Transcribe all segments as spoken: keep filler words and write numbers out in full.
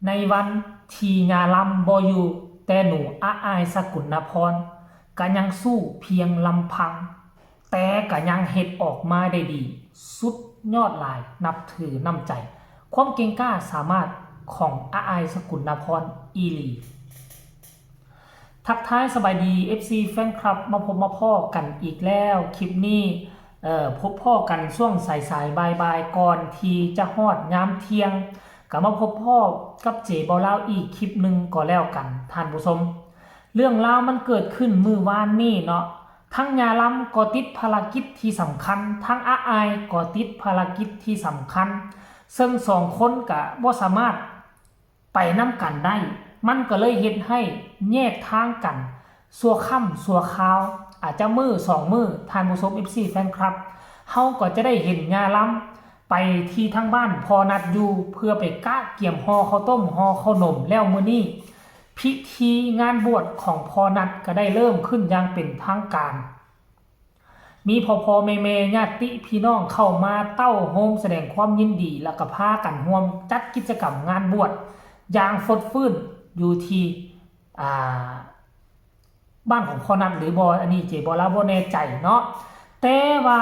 ในวันที่ย่าลำบ่อยู่ แต่หนูอาอายสกุลนพรก็ยังสู้เพียงลำพัง แต่ก็ยังเฮ็ดออกมาได้ดี สุดยอดหลาย นับถือน้ำใจ ความเก่งกล้าสามารถของอาอายสกุลนพรอีหลี ทักทายสบายดีเอฟซีแฟนคลับ มาพบมาพ้อกันอีกแล้ว คลิปนี้ เอ่อ พบพ้อกันช่วงสายๆ บ่ายๆ ก่อนที่จะฮอดยามเที่ยง ก็มาพบพ้อกับเจบ่าวลาวอีกคลิปหนึ่งก็แล้วกันท่านผู้ชม เรื่องราวมันเกิดขึ้นมื้อวานนี้เนาะ ทั้งย่าลำก็ติดภารกิจที่สำคัญ ทั้งอาอายก็ติดภารกิจที่สำคัญ ซึ่งสองคนก็บ่สามารถ ไปนำกันได้ มันก็เลยเฮ็ดให้แยกทางกัน ชั่วค่ำชั่วคราว อาจจะมื้อสองมื้อ ท่านผู้ชมเอฟซีแฟนคลับ เฮาก็จะได้เห็นย่าลำไปที่ทางบ้านพ่อนัดอยู่ เพื่อไปกะเกียมห่อข้าวต้มห่อข้าวหนมแล้วมื้อนี้ พิธีงานบวชของพ่อนัดก็ได้เริ่มขึ้นอย่างเป็นทางการ มีพ่อๆ แม่ๆ ญาติพี่น้องเข้ามาเต้าโฮมแสดงความยินดี แล้วก็พากันร่วมจัดกิจกรรมงานบวชอย่างฟดฟืนอยู่ที่ อ่า บ้านของพ่อนัดหรือบ่ อันนี้เจบ่าวลาวบ่แน่ใจเนาะ แต่ว่า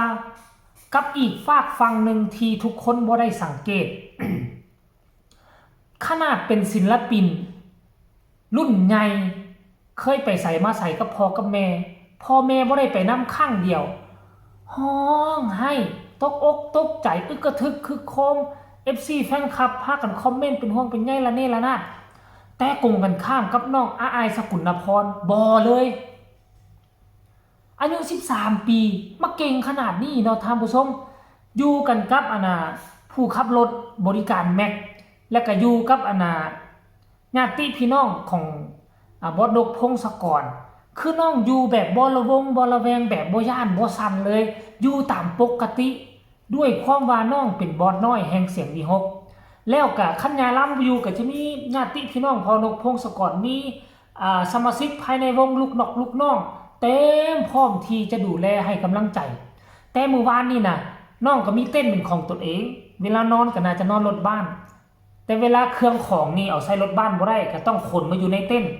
กับอีกฝากฝั่งหนึ่งที่ทุกคนบ่ได้สังเกต ขนาดเป็นศิลปินรุ่นใหญ่ เคยไปไสมาไสกับพ่อกับแม่ พ่อแม่บ่ได้ไปนำครั้งเดียว ฮ้องไห้ ตกอกตกใจ อึกกระทึกคึกโครม เอฟซีแฟนคลับพากันคอมเมนต์เป็นห่วงเป็นใยระเนระนาด แต่กงกันข้ามกับน้องอาอายสกุลนพร บ่เลย อายุสิบสามปี มาเก่งขนาดนี้เนาะท่านผู้ชม อยู่กันกับอันน่ะผู้ขับรถบริการแม็ก และก็อยู่กับอันน่ะญาติพี่น้องของ อ่า บอสนกพงศกร คือน้องอยู่แบบบ่ระวงบ่ระแวง แบบบ่ย้านบ่สั่นเลย อยู่ตามปกติ ด้วยความว่าน้องเป็นบอสน้อยแห่งเสียงวีหก แล้วก็คันย่าลำอยู่ก็จะมีญาติพี่น้องพ่อนกพงศกร มี อ่า สมาชิกภายในวงลูกนกลูกน้อง เต็มพร้อมที่จะดูแลให้กำลังใจ แต่มื้อวานนี่นะ น้องก็มีเต็นท์เป็นของตนเอง เวลานอนก็น่าจะนอนรถบ้าน แต่เวลาเครื่องของนี่เอาใส่รถบ้านบ่ได้ ก็ต้องขนมาอยู่ในเต็นท์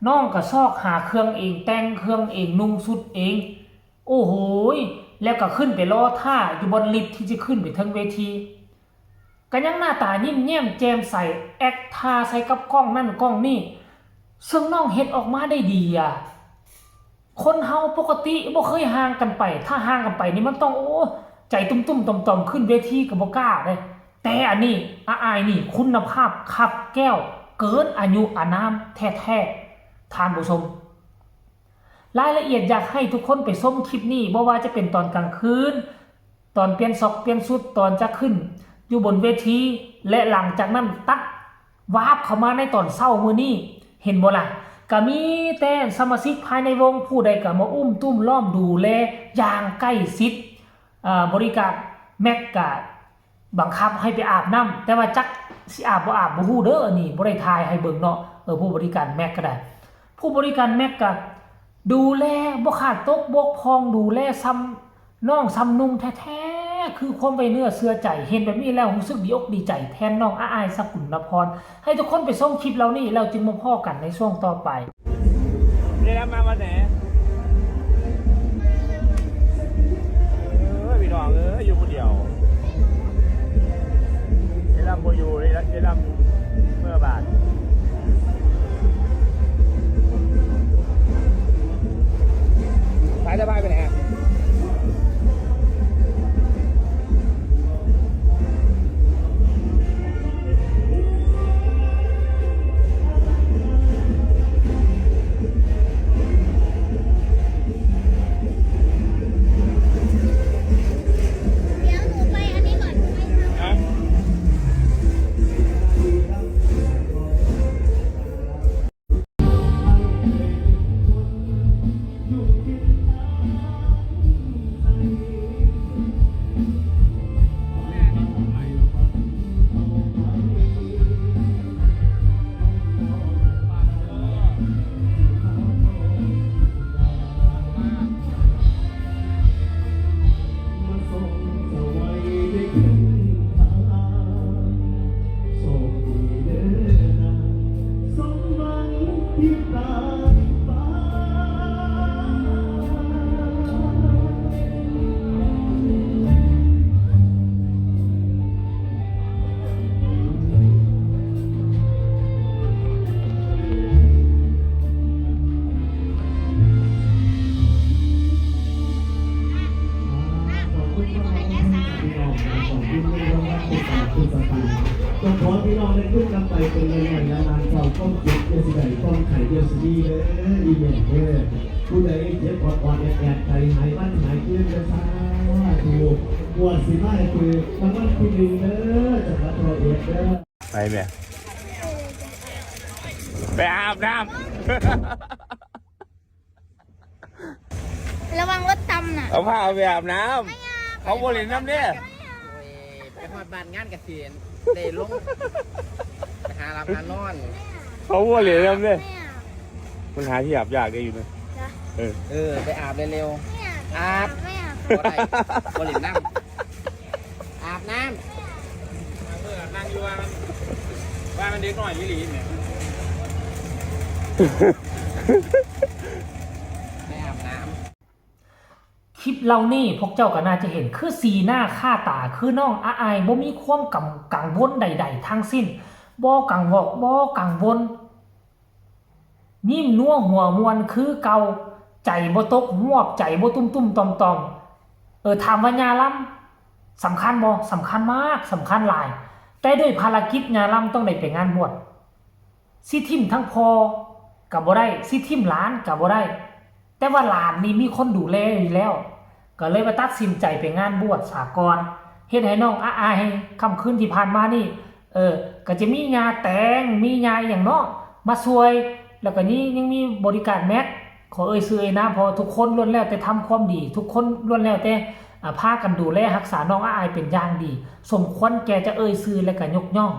น้องก็ซอกหาเครื่องเอง แต่งเครื่องเอง นุ่งชุดเอง โอ้โหย แล้วก็ขึ้นไปรอท่าอยู่บนลิฟต์ที่จะขึ้นไปเทิงเวที ก็ยังหน้าตายิ้มแย้มแจ่มใส แอคท่าใส่กับกล้องนั่นกล้องนี่ ซึ่งน้องเฮ็ดออกมาได้ดีอะ คนเฮาปกติบ่เคยห่างกันไป ถ้าห่างกันไปนี่มันต้อง โอ้ ใจตุ้มๆ ต่อมๆ ขึ้นเวทีก็บ่กล้าเด้ แต่อันนี้ อาอายนี่คุณภาพคับแก้ว เกินอายุอานามแท้ๆ ท่านผู้ชม รายละเอียดอยากให้ทุกคนไปชมคลิปนี้ บ่ว่าจะเป็นตอนกลางคืน ตอนเปลี่ยนซอกเปลี่ยนชุด ตอนจะขึ้นอยู่บนเวที และหลังจากนั้นตัดวาบเข้ามาในตอนเช้ามื้อนี้ เห็นบ่ล่ะ ก็มีแต่สมาชิกภายในวงผู้ใดก็มาอุ้มตุ้มล้อมดูแลอย่างใกล้ชิด อ่า บริการแม็กก็บังคับให้ไปอาบน้ำ แต่ว่าจักสิอาบบ่อาบบ่ฮู้เด้อ อันนี้บ่ได้ถ่ายให้เบิ่งเนาะ เออ ผู้บริการแม็กก็ได้ ผู้บริการแม็กก็ดูแลบ่ขาดตกบกพร่อง ดูแลส่ำน้องส่ำนุ่งแท้ๆ คือความไว้เนื้อเชื่อใจ เห็นแบบนี้แล้วรู้สึกดีอกดีใจแทนน้องอาอายสกุลนพร ให้ทุกคนไปชมคลิปเหล่านี้ แล้วจึงมาพ้อกันในช่วงต่อไป ได้รับมาวันไหน เออ พี่น้องเอ้ย อยู่ผู้เดียว ได้รับบ่อยู่ ได้รับ ได้รับเมื่อบาท สายสะพายไปไหนอะ เดี๋ยวหนูไปอันนี้ก่อน ครับ เป็นทุกข์นำไปเป็นเงินหน่อยละนานเศร้าก้มเจ็บเยอะสิได้ก้มไข่เยอะสิดีเด้ออีแม่เด้อผู้ใดเจ็บปอดปอดแอดแอดไตหายบ้านหายเกลี้ยงจะสาธุปวดสิมาให้คือรางวัลที่หนึ่งเด้อจังหวัดร้อยเอ็ดเด้อ ไปแม่ไปอาบน้ำ ระวังรถตำน่ะ เอาผ้าไปอาบน้ำเขาบ่เล่นน้ำเนี่ย ไปฮอดบ้านงานเกษียณได้ลงไปหาหลับหานอน เขาบ่เล่นน้ำเนี่ย ไม่อาบ มันหาที่อาบยากได้อยู่นะ นะ เออ เออ ไปอาบเร็ว ไม่อาบ อาบ ไม่อาบ ๆบ่ได้บ่เล่นน้ำอาบน้ำ นั่งอยู่ว่ามันว่ามันเด็กน้อยอีหลีเนี่ย ไปอาบน้ คลิปเหล่านี้พวกเจ้าก็น่าจะเห็นคือสีหน้าค่าตาคือน้องอาอายบ่มีความกังกังวลใด ๆ ทั้งสิ้นบ่กังวอกบ่กังวล ยิ้มนัวหัวมวนคือเก่า ใจบ่ตกหวบใจบ่ตุ้มตุ้มต่อมต่อมเออถามว่าญาลำสำคัญบ่สำคัญมากสำคัญหลาย แต่ด้วยภารกิจญาลำต้องได้ไปงานบวชสิถิ่มทั้งพ่อก็บ่ได้สิถิ่มหลานก็บ่ได้ แต่ว่าหลานนี่มีคนดูแลอยู่แล้ว ก็เลยมาตัดสินใจไปงานบวชสากลเฮ็ดให้น้องอาอายค่ำคืนที่ผ่านมานี่ เออ ก็จะมียาแตงมียาอย่างเนาะมาช่วย แล้วก็นี่ยังมีบริการแม็กขอเอ่ยชื่อเอ่ยนามเพราะทุกคนล้วนแล้วแต่ทำความดี ทุกคนล้วนแล้วแต่อ่าพากันดูแลรักษาน้องอาอายเป็นอย่างดี สมควรแก่จะเอ่ยชื่อและก็ยกย่อง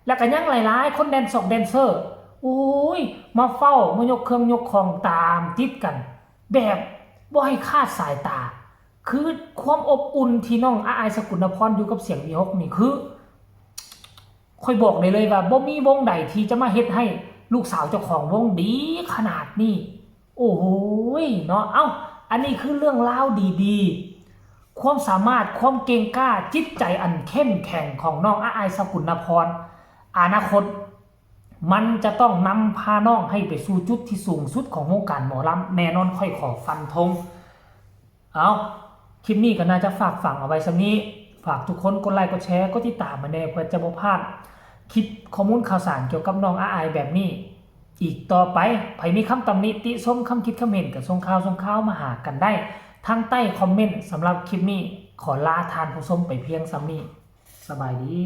แล้วก็ยังหลายๆ คนแดนซอกแดนเซอร์โอ้ยมาเฝ้ามายกเครื่องยกของตามติดกัน แบบบ่ให้คลาดสายตา คือความอบอุ่นที่น้องอาอายสกุลนพรอยู่กับเสียงวีหกนี่คือค่อยบอกได้เลยว่าบ่มีวงใดที่จะมาเฮ็ดให้ลูกสาวเจ้าของวงดีขนาดนี้ โอ้โหยเนาะเอ้า อันนี้คือเรื่องราวดีๆ ความสามารถความเก่งกล้าจิตใจอันเข้มแข็งของน้องอาอายสกุลนพร อนาคต มันจะต้องนำพาน้องให้ไปสู่จุดที่สูงสุดของวงการหมอลำแน่นอนค่อยขอฟันธง เอาคลิปนี้ก็น่าจะฝากฝังเอาไว้ส่ำนี้ ฝากทุกคนกดไลค์กดแชร์กดติดตามมาแน่เพื่อจะบ่พลาดคลิปข้อมูลข่าวสารเกี่ยวกับน้องอาอายแบบนี้ อีกต่อไปไผมีคำตำหนิติชมคำคิดคำเห็นก็ส่งข่าวส่งข่าวมาหากันได้ทางใต้คอมเมนต์สำหรับคลิปนี้ ขอลาท่านผู้ชมไปเพียงส่ำนี้ สบายดี